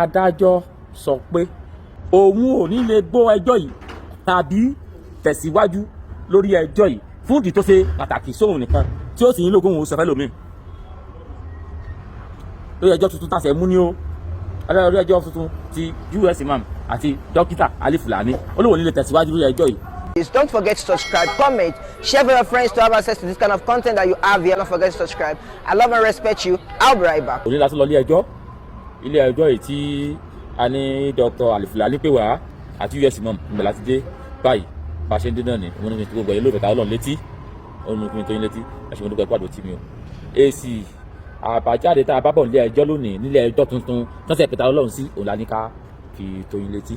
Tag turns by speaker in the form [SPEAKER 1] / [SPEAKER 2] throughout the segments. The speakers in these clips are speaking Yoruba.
[SPEAKER 1] Adájọ́ sọ pé òun ò ní lè gbọ́ ẹjọ́ yìí tàbí tẹ̀síwájú lórí ẹjọ́ yìí fún ìdí tó ṣe pàtàkì sóhun nìkan, tí ó sì nílò kóhun ó sọ fẹ́ lómi lórí ẹjọ́ tuntun tàṣẹ mú ní o, lórí ẹjọ́ tuntun ti US Imam àti Dókítà Ali Fulani. Ó lóun ò ní lè tẹ̀síwájú lórí ẹjọ́ yìí.
[SPEAKER 2] Please don't forget to subscribe, comment, share with your friends to have access to this kind of content that you have here. Don't forget to subscribe. I love and respect you. I'll be right back.
[SPEAKER 1] Òní la tún lọ ilé ẹjọ́, ilé ẹjọ́ yìí tí a ní Dr. Ali Fulani pè wá àti US Imam ìgbà láti dé báyìí. Bá a ṣe ń dé náà ni òun ní kí gbogbo ẹ̀yẹ lóòfẹ́ ta Ọlọ́run létí, òun ní kí n tó yín létí. Ẹ ṣe, mo dúpẹ́ pàdé tí mi ò èsì àbájáde tá a bá bọ̀ nílé ẹjọ́ lónìí, nílé ẹjọ́ tuntun tọ́sẹ̀ pẹ̀tà Ọlọ́run sí òun la ní ká fi tó yín létí.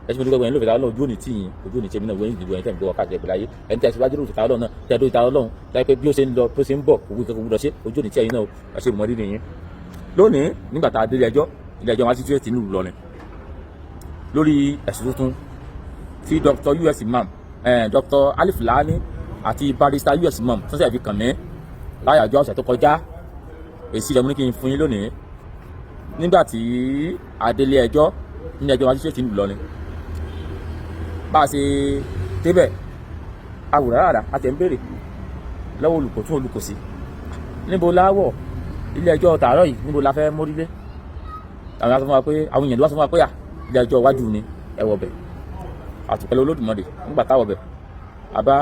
[SPEAKER 1] Ẹ ṣe, mo dúpẹ́ gbẹ̀yìn lóòfẹ́ ta Ọlọ́run. Ojú òní tì yín, ojú òní tèmi náà, wẹ́yìn ìdìbò ẹ̀yìn tẹ̀ ń gbọ́ káàkiri ẹ̀gbẹ́ láyé. Ẹ̀yin tẹ̀ síwájú lóòfẹ́ ta Ọlọ́run náà, tẹ̀ dó ta Ọlọ́run láì pé bí ó ṣe ń lọ, bí ó ṣe ń bọ̀, òwú ìkẹ́kọ̀ọ́ gbúdọ̀ ṣe. Ojú òní tí ẹ̀yin náà. Ẹ ṣe, mọ́rí nìyẹn. Lónìí, nígbà tá a délé ẹjọ́, ilé ẹjọ́ magistrate nílùú Ìlọrin, lórí ẹ̀sùn tuntun tí Dr. US Imam, Dr. Ali Fulani àti Barrister US Imam tó ṣe fi kàn mí láyàjọ́ ọ̀sẹ̀ tó kọjá, èsì rẹ̀ mú ní kí n fún yín lónìí. Nígbà tí a délé ẹjọ́ nílé ẹjọ́ magistrate nílùú Ìlọrin, bá a ṣe débẹ̀, àwòrán rárá, a tẹ̀ ń béèrè lọ́wọ́ olùkọ́ tún olùkọ́sí, níbo láwọ̀ ilé ẹjọ́ tààrọ̀ yìí, níbo la fẹ́ mórílé? Àwọn sọ fún wa pé, àwọn èèyàn ló wá sọ fún wa pé à, ilé ẹjọ́ iwájú ni, ẹ wọ bẹ̀. Àtùpẹ̀lẹ̀ Olódùmarè, nígbà táwọ̀ bẹ̀, àbá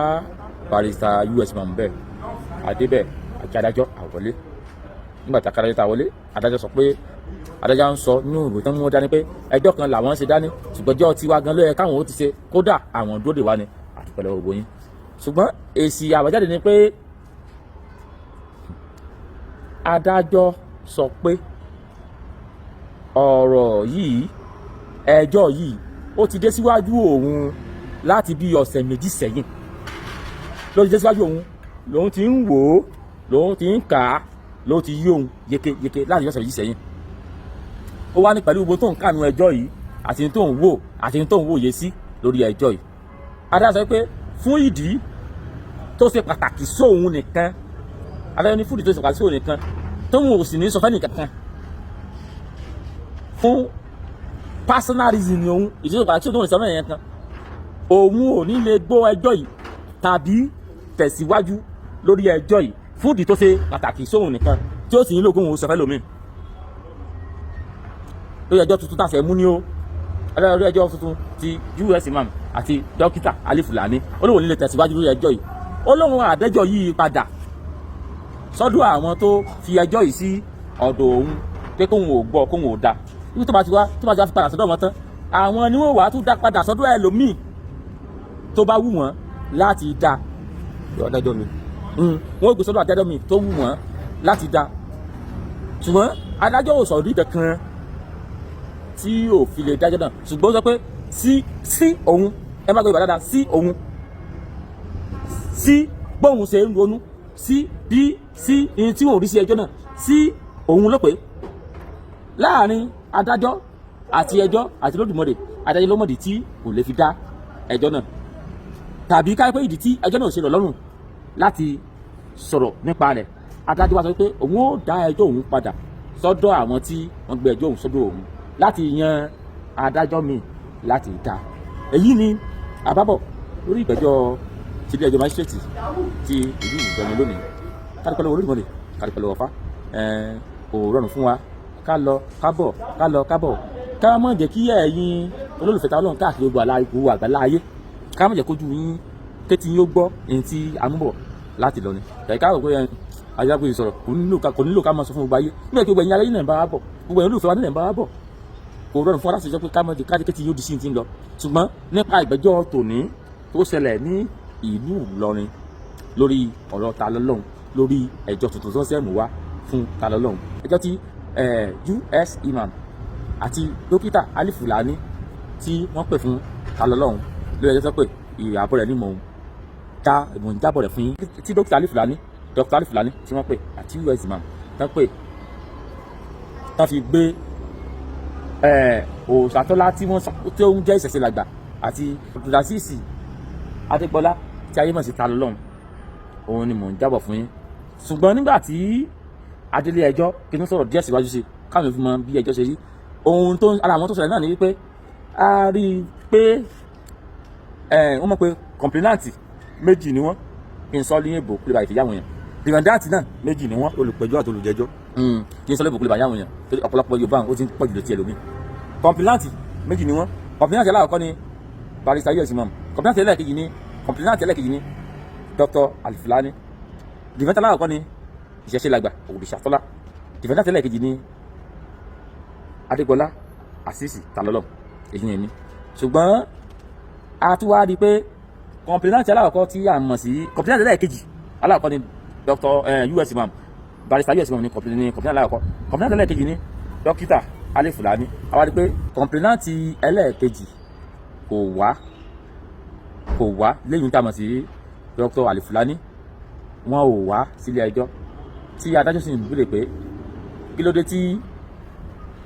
[SPEAKER 1] Barrister US Imam bẹ́ẹ̀ adébẹ̀ àti adájọ́ àwọlé. Nígbà tí adájọ́ ta wọlé, adájọ́ sọ pé, adájọ́ ń sọ nínú ìwé tó ń mú dání pé ẹjọ́ kan làwọn ń ṣe dání, ṣùgbọ́n ẹjọ́ tiwa gan ló yẹ káwọn ó ti ṣe, kódà àwọn dúró dè wá ni. Àtùpẹ̀lẹ̀ gbogbo yín. Ṣùgbọ́n èsì àbájáde ni pé adájọ́ sọ pé ọ̀rọ̀ yìí, ẹjọ́ yìí, ó ti dé síwájú òun láti bí ọ̀sẹ̀ 2 sẹ́yìn ló ti dé síwájú òun, lòun ti ń wò ó, lòun ti ń kà á, ló ti yí òun yékéyéké láti ọ̀sẹ̀ 2 sẹ́yìn. Ó wá ní pẹ̀lú gbogbo tó ń kànú ẹjọ́ yìí àti tó ń wò àti tó ń wòye sí lórí ẹjọ́ yìí, adájọ́ sọ pé fún ìdí tó ṣe pàtàkì sóun nìkan, adájọ́ ní fún ìdí tó ṣe pàtàkì sóun nìkan, tóun ò sì ní sọ fẹ́nì kankan, fún personal reason ni òun, ìdí tó ṣe pàtàkì sóun ní sọ fẹ́nì kankan, òun ò ní lè gbọ́ ẹjọ́ yìí tàbí tẹ̀síwájú lórí ẹjọ́ yìí fún ìdí tó ṣe pàtàkì sóun nìkan, tí ó sì nílò kóun ó sọ fẹ́ lómi lórí ẹjọ́ tuntun tàṣẹ mú ní o, lórí ẹjọ́ tuntun ti US Imam àti Dókítà Ali Fulani. Ó lóun ní lè tẹ̀síwájú lórí ẹjọ́ yìí. Ó lóun àdẹ́jọ́ yìí padà sọ́dọ̀ àwọn tó fi ẹjọ́ yìí sí ọ̀dọ̀ òun pé kóun ò gbọ́, kóun ò da ibi tó bá ti wá fi padà sọ́dọ̀ wọn tán, àwọn ni wọ́n wàá tún dá padà sọ́dọ̀ ẹlòmíì tó bá wù wọ́n láti dá.
[SPEAKER 3] Adájọ́ mi.
[SPEAKER 1] Wọ́n gbé sọ́dọ̀ adájọ́ mi tó wù wọ́n láti dá. Ṣùgbọ́n adájọ́ ò sọ̀rọ̀ kankan tí ò fi lè dájọ́ náà, ṣùgbọ́n ó sọ pé sí òun, ẹ má gbé ìbàdàn dáadáa, sí òun, sí bóun ṣe ń ronú sí bí sí ihun tí òun rí sí ẹjọ́ náà, sí òun ló pé láàrin adájọ́ àti ẹjọ́ àti Olódùmarè, adájọ́ ló mọ̀dí tí kò lè fi dá ẹjọ́ náà, tàbí ká pé ìdí tí ẹjọ́ náà ṣe lọ lọ́rùn láti sọ̀rọ̀ nípa rẹ̀. Adájọ́ wa sọ pé òun ó dá ẹjọ́ òun padà sọ́dọ̀ àwọn tí wọ́n gbé ẹjọ́ òun sọ́dọ̀ òun láti yan adájọ́ míì láti dá. Èyí ni àbábọ̀ lórí ìgbẹ́jọ́ ti ilé ẹjọ́ májísírèètì ti ìlú Ìlọrin lónìí. Kádùpẹ́ lọ́wọ́ Olódùmarè, kádùpẹ́ lọ́wọ́ Ifá. Kò rọrùn fún wa ká lọ ká bọ̀, ká lọ ká bọ̀, ká má jẹ́ kí ẹ̀yin olólùfẹ́ ta Ọlọ́run káàkiri gbogbo àlá gbogbo àgbàlá ayé, ká má jẹ́ kójú yín kétí yín ó gbọ́ èyí tí a mú bọ̀ láti lọ ni. Ẹ̀ ká rò pé ajáko ìsọ̀rọ̀ kò nílò ká máa sọ fún gbogbo ayé nígbà tí gbogbo ẹ̀yin aráyé náà ń bá wa bọ̀, gbogbo ẹ̀yin olólùfẹ́ wa náà ń bá wa bọ̀. Kò rọrùn fún wa láti sọ pé ká má jẹ́ ká kétí yín ó di sí ti ń lọ. Ṣùgbọ́n nípa ìgbẹ́jọ́ tòní tó ṣẹlẹ̀ ní ìlú Ìlọrin lórí ọ̀rọ̀ Ta lọ́lọ́run, lórí ẹjọ́ tuntun tó ń sẹ́mu wá fún Ta lọ́lọ́run, ẹjọ́ tí US Imam àti Dókítà Ali Fulani tí wọ́n pè fún Ta lọ́lọ́run, lórí ẹjọ́ tó pè, ìyàbọ̀ rẹ̀ ní mò ń já, mò ń jábọ̀ rẹ̀ fún yín, tí Dókítà Ali Fulani, Dr. Ali Fulani tí wọ́n pè àti US Imam tán pè, tán fi gbé Òòṣàtọ́lá tí wọ́n tí ó ń jẹ́ ìṣẹ̀ṣe làgbà àti Abdulaziz Adégbọlá tí ayé mọ̀ sí Ta lọ́lọ́run, òun ni mò ń jábọ̀ fún yín. Ṣùgbọ́n nígbà tí adélé ẹjọ́, kí n sọ̀rọ̀ díẹ̀ síwájú sí káwọn fi mọ bí ẹjọ́ ṣe rí. Ohun tó ara àwọn tó ṣẹlẹ̀ náà ni wípé a rí i pé wọ́n mọ̀ pé complainant méjì ni wọ́n. Kí n sọ ní èbò kúlẹ̀ bá ìfìyàwó yẹn, defendant náà méjì ni wọ́n.
[SPEAKER 3] Olùpẹ̀jọ́ àti olùjẹ́jọ́.
[SPEAKER 1] Kí n sọ lébò kúlẹ̀ bá yàwó yẹn, torí ọ̀pọ̀lọpọ̀ Yorùbá ó ti ń pọ̀ jù létí ẹlòmíì. Complainant méjì ni wọ́n. Complainant alákọ̀ọ́kọ́ ni Barrister U.S. Imam. Complainant ẹlẹ́ẹ̀kejì ni Dr. Alifulani. Defendant alákọ̀ọ́kọ́ ni Ìṣẹ̀ṣelàgbà Òrìṣàtọ́lá. Defendant ẹlẹ́ẹ̀kejì ni Adégbọlá Àṣìṣì Talọ́lọ́. Èyí yẹn ni. Ṣùgbọ́n a tún wá rí i pé complainant alákọ̀ọ́kọ́ tí a mọ̀ sí complainant ẹlẹ́ẹ̀kejì, alákọ̀ọ́kọ́ ni Dr. U.S. Imam, Barrister U.S. Imam ní complainant alákọ̀ọ́kọ́. Complainant ẹlẹ́ẹ̀kejì ni Dókítà Alifulani. A wá rí i pé complainant ẹlẹ́ẹ̀kejì kò wá lẹ́yìn tá a mọ̀ sí Dr. Alifulani. Wọn ò wá sílé ẹjọ́, tí adájọ́ sì ń béèrè pé kí ló dé tí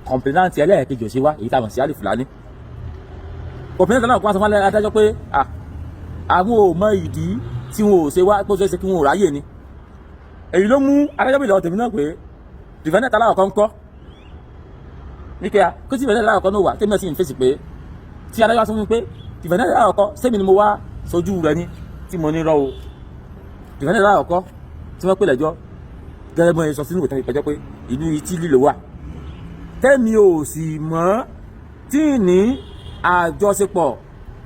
[SPEAKER 1] complainant ẹlẹ́ẹ̀kejì ò ṣe wá, èyí tá a mọ̀ sí Alifulani. Complainant náà kó wá sọ fún adájọ́ pé àwọn ò mọ ìdí tí wọn ò ṣe wá, pé ó ṣe é ṣe kí wọn ò ráyè ni. Èyí ló mú adájọ́ bèèrè lọ́wọ́ tèmi náà pé defendant alákọ̀ọ́kọ́ ń kọ́ ní pé kó tí defendant alákọ̀ọ́kọ́ náà wà. Tèmi náà sì ń fèsì pé tí adájọ́ wá sọ fún mi pé defendant alákọ̀ọ́kọ́ sẹ́mi ni mo wá sojú rẹ ni, tí mo ní rọ́ o. Defendant alákọ̀ọ́kọ́ tí wọ́n pè lẹ́jọ́, gẹ́gẹ́ bí wọ́n ṣe sọ sínú ìwé ìpẹ́jọ́ pé ìlú Italy ló wà, tẹ́mi ò sì mọ̀ tí ní àjọṣepọ̀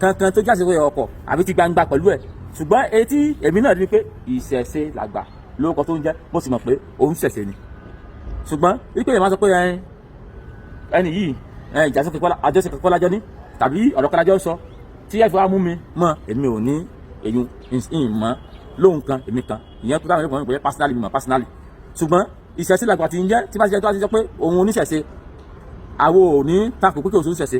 [SPEAKER 1] kankan tó jáde ọkọ̀ àbí ti gbangba pẹ̀lú ẹ̀. Ṣùgbọ́n etí èmi náà rí pé Ìṣẹ̀ṣe làgbà lórúkọ tó ń jẹ́, mo sì mọ̀ pé òun ṣẹ̀ṣẹ̀ ni. Ṣùgbọ́n wípé èèyàn máa sọ pé ẹni yìí, àjọṣepọ̀ kọ́lájọ́ ní tàbí ọ̀rọ̀ kọ́lájọ́ ń sọ tí ẹ fi wá mú mi mọ́, èmi ò ní èyí ìmọ̀ lóhun kan èmi kan ìyẹn tó dáhùn ẹ̀kọ́ pé personally mi mọ̀ personally. Ṣùgbọ́n Ìṣẹ̀ṣe làgbà tí ń jẹ́, tí bá ti jẹ́ tó bá ti jẹ́ pé òun oníṣẹ̀ṣe, àwo ò ní takò pé kí òun oníṣẹ̀ṣe,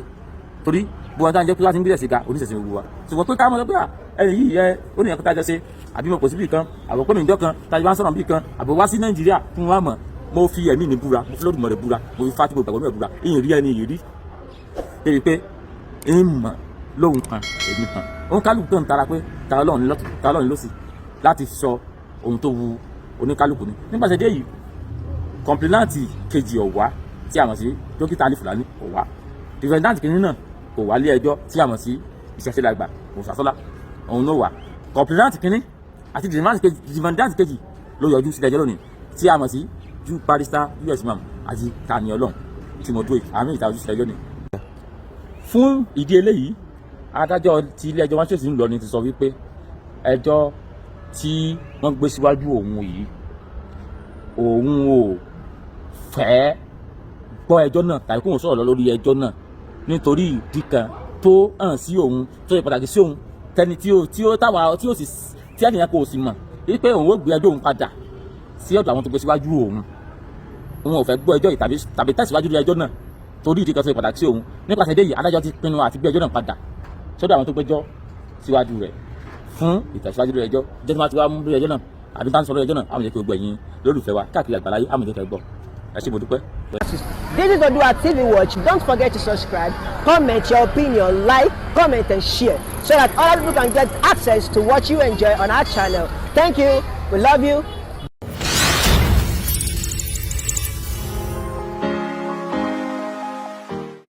[SPEAKER 1] torí bí wọn dáhùn jẹ́ pé láti ń gbé ẹ̀sìn ga, oníṣẹ̀ṣe gbogbo wa. Ṣùgbọ́n pé ká mọ̀ pé ẹni yìí yẹ ó ní ẹ̀kọ́ tá a jọ ṣe, àbí mo kò síbì kan, àbò pé mi ìjọ kan tá a jọ wá sọ̀rọ̀ bí kan, àbò wá sí Nàìjíríà tí mo wá mọ̀. Mo fi ẹ̀mí mi búra, mo fi Olódùmarè búra, mo fi fátìmọ̀ gbàgbọ́ mi búra, ìyìn rí ẹni yìí rí débi pé ń mọ̀ lóhun kan èmi kan. Òun kálukú tó ń tara pé ta Ọlọ́run lọ́tún, ta Ọlọ́run lọ́sì, láti sọ ohun tó wu oníkálukú ni. Nípasẹ̀ dé yìí, complainant kejì ọ̀wá tí a mọ̀ sí Dókítà Ali Fulani ọ̀wá, defendant kìíní náà kò wá lé ẹjọ́ tí a mọ̀ sí Ìṣẹ̀ṣelàgbà Òṣàsọ́lá, òun ló wà. Complainant kìíní àti defendant kejì ló yọjú sí ẹjọ́ lónìí, tí a mọ̀ sí ju Barrister U.S. Imam àti Tani Olohun tí mo dúró yìí, àmì ìta ojú sí ẹjọ́ ni. Fún ìdí eléyìí, adájọ́ ti ilé ẹjọ́ májísírèètì ńìlọrin ti sọ wípé ẹjọ́ tí wọ́n gbé síwájú òun yìí, òun ò fẹ́ gbọ́ ẹjọ́ náà tàbí kóun sọ̀rọ̀ lórí ẹjọ́ náà, nítorí ìdí kan tó hàn sí òun, tó ṣe pàtàkì sí òun, tẹni tí ó táwa tí ó sì tí ẹnìyàn kò sì mọ̀ wípé òun ó gbé ẹjọ́ òun padà sí ọ̀dọ̀ àwọn tó gbé síwájú òun. Òun ò fẹ́ gbọ́ ẹjọ́ yìí tàbí tẹ̀síwájú lórí ẹjọ́ náà, torí ìdí kan tó ṣe pàtàkì sí òun. Nípasẹ̀ dé yìí, adájọ́ ti pinnu àti gbé ẹjọ́ náà padà sọ́dọ̀ àwọn tó gbẹ́jọ́ síwájú rẹ̀ fún ìtẹ̀síwájú lórí ẹjọ́. Jẹ́ tí wọ́n ti wá mú lórí ẹjọ́ náà àbí tá à ń sọ lórí ẹjọ́ náà, àwọn ìjẹ́ kí gbogbo ẹ̀yin lólùfẹ́ wa káàkiri àgbáláyé, àwọn ìjẹ́ kẹ́ gbọ́. Ẹ ṣé, mo dúpẹ́.
[SPEAKER 2] This is Odua TV Watch. Don't forget to subscribe, comment your opinion, like, comment, and share so that other people can get access to what you enjoy on our channel. Thank you. We love you.